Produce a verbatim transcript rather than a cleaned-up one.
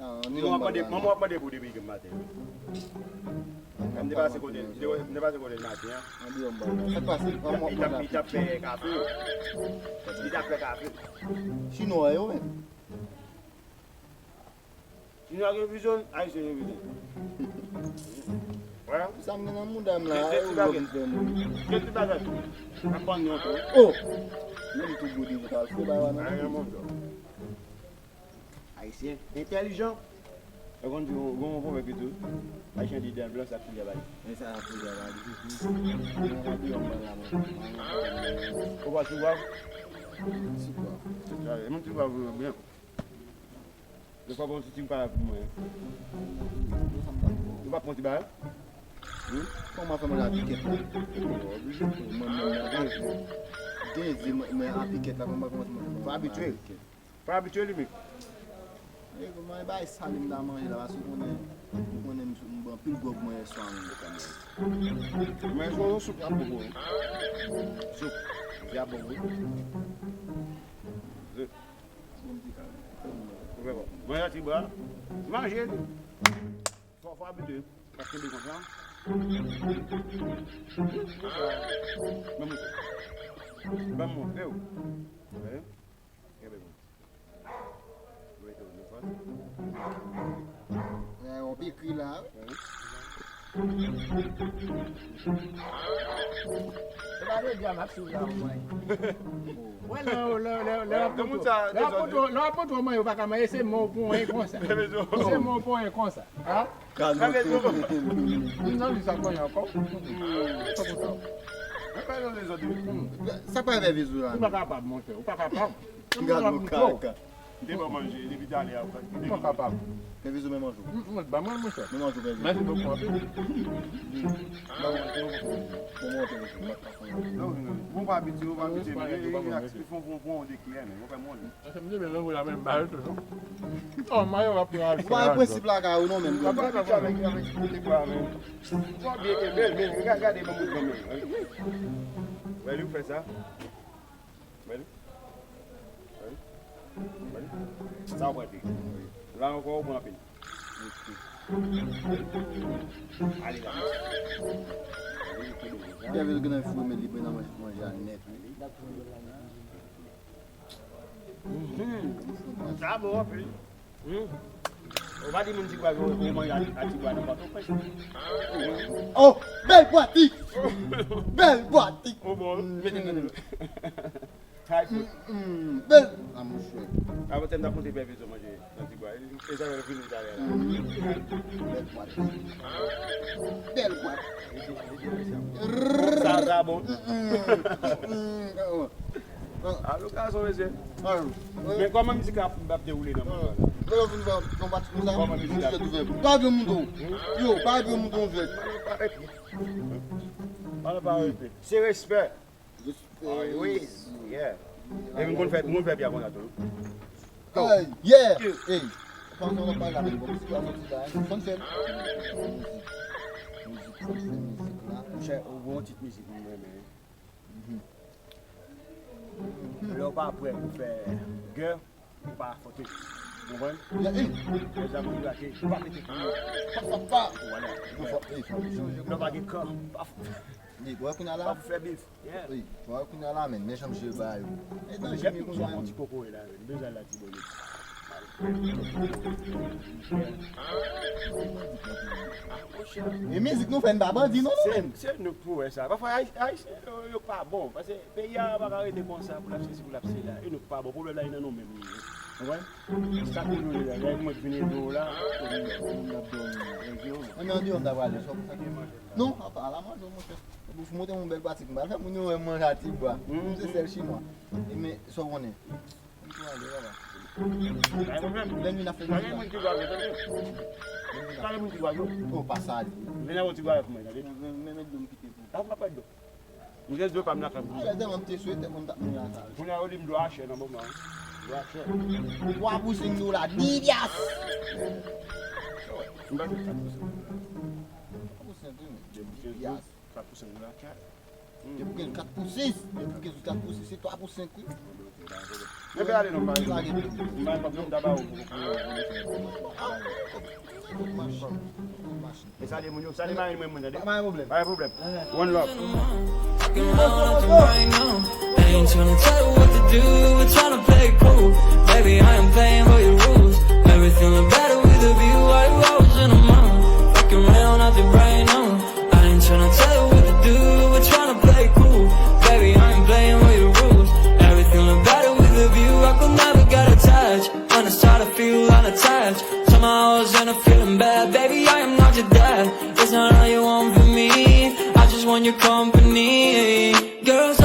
Manman w ap mande, manman w ap mande pou depi maten. M te pase kote, m te pase kote maten an. Li t ap, li t ap fè kafe. Li t ap fè kafe. Chinwa yo menm. Chinwa gen vizyon, Ayisyen gen vizyon. Sa m gen nan mouda m la, e ou yo ki fè m ri. Gen ti bagay tou. Nan pann yon tou. Oh! Menm tou gode yo pral fè bagay nan. Ayisyen entèlijan. Yo konn di, gen yon pwovèb ki di, Ayisyen di, dan blan sa koulye bali. Men sa koulye bali. Mwen pa di yon blan la, mwen. Ou pa sou wav? Sou wav. Sa, e moun sou wav yo byen. Yo pa bon ti tig pa pou mwen. Yo pa pran ti bagay? Wi. Kòman fè manje a pikèt la? Mwen, mwen, mwen, gen, gen, mwen, mwen a pikèt la, kòman, kòman, kòman. Fò abitye. Fò abitye li menm. E, mwen, e bagay sa li m ta manje la, paske ou konnen, ou konnen m, m bwè anpil gwòg mwen yèswa menm. Men se yon soup y ap bon pou ou. Soup, y ap bon pou ou. Mwen yon ti bwa. Manje li. Fò, fò abitye. Pa kenbe konsa. Ban m montre. Ban m montre w. Kenbe konsa. Mete w devan. Yon pikri la. E pa jodi a m ap swiv la, mwen. Wè, lè, lè, lè, lè w ap montre, lè w ap montre, lè w ap montre w manyen, ou pa ka manyen, se men w ponyen konsa. Se men w ponyen konsa. Ha? Kalme tou. M nan li sa konyen ankò. Sa konsa. Mwen pa nan dezòd wi. Sa pa fè vizou la. Ou pa kapab, monchè, ou pa kapab. Gad nou kaka. M te ba w manje depi talè a. Ou pa kapab. Fè vizou menm jou. Mwen ba mwen, monchè. Menm jou fè vizou. Mèsi bokou anpil. Ba mwen, mwen fè vizou. Bon, mwen fè vizou. Mwen pa kapab. Non, non. Bon, pa abitye, ou pa abitye. Relax. Fè yon bon, bon, bon, de klè, men. Mwen fè manje. Sa m te byen rann la menm ba yo tou non. Oh, mayo ap pran al. Ou pa gen prensip lakay ou non menm. Papa, papa, avèk, avèk ti kote kwa menm. Ou pa byen kenbe l, men gade, gade ban m yon grann men. Wè li ou fè sa. Wè li. Wè li. Wè li. Sa ou prete. La ankò ou pran anpil. Ale la. Kève l gen nan foure men li pran nan manje, manje a nèt wi. Mhm. Sa bon anpil. Hmm. Ou pa di moun Ti Gwav yo, yo manje a, a Ti Gwav nan Pòtoprens. Oh, bèl pwatik! Bèl pwatik! Oh bon, mete nan. Bèl! A monchè. Avan tè m t ap monte pè Vezo manje nan Ti Gwav. E sa fè l vini talè la. Bèl pwatik. Bèl pwatik. Sa, sa bon. Alo, gason, mesye. Men kòman mizik la ap dewoule nan moman la? Lè yo vin fè yon pati konsa, misye t ouvè. Pa gen mouton. Yo, pa gen mouton jwèt. Pale pa rete. Se respè. Respè. Always. Yeah. E m konn fè, m konn fè byen konsa tou. Hey, yeah. Hey. Panse w pa la menm, bon, mizik la soti la, hein. Fòn fè. Mizik. Mizik, fòn fè mizik la. Monchè, ou gon tit mizik m renmen. Mhm. Lè w pa prè pou fè gè, ou pa afwonte. Ou konprann? Lè zam ou brake, ou pa pete pou yo. Pa, pa, pa. Vwala. Lè w pa gen kan, pa pou fè bif. Yeah. Wi, wè kounye a la, men, men jan misye ba yo. E danje, men kounye a, men. Ti kokoye la, men, bezwen la, ti bòlèt. E mizik nou fè, n pa bandi, non, nou menm. Se nou k pou wè sa. Pafwa, Ayisyen yo, yo pa bon. Paske peyi a pa ka rete konsa pou l ap sesi, pou l ap sela. E nou k pa bon. Pwoblèm la, e nan nou menm li ye. Konprann? Sa k pou nou ye la, lè mwen vin ede w la, pou nou ap dòmi, manje w. Men andeyò m ta prale, sa w pou fè? Non, apa, ala manje w, monchè. Epi w montre m yon bèl pwatik, m pral fè moun yo wè m manje a ti bwa. M se sèl chinwa. E men, sa w konnen? M tou ale, papa. Pa gen pwoblèm. Lè nou vin ap fè mizik la. Pa gen moun ki gwa yo, tande. Pa gen moun ki gwa yo. Oh, pa sa li. Vin avè w ti bwa avèk mwen, tande. Men, men, men dlo m kite pou. Sa w pa pèdi dlo. M gen dlo pa m lakay m. Alè, tèlman m te swete mwen m t ap mouri lakay. Kounye a yo di m dlo a chè nan moman an. Dlo a chè. Twa pou senk dola, divyas! M pa fè kat pou senk dola. Twa pou senk, wi, men. Divyas. Dlo pou senk dola, kat pou senk dola, kat. Depi w gen kat pou sis, depi w gen kat pou sis, se twa pou senk wi. Men fè ale non, pa. Lage tou. M bay kòb non, m ta ba ou pou, pou, pou, pou, pou, machin. Machin. E salye moun yo, salye mari mwen, mwen, tande. Pa gen pwoblèm. Pa gen pwoblèm. One love. Fucking around at the right now. I ain't tryna tell you what to do, we're tryna play it cool. Baby, I am playing by your rules. Everything look better with a view, why you always in the mood? Fucking around at the right now. I ain't tryna tell you what to do, we're tryna play it cool. Baby, I ain't playing by your rules. Everything look better with a view, I could never get attached. When I start to feel unattached, somehow I was in a feeling bad. Baby, I am not your dad. It's not all you want from me. I just want your company. Girls,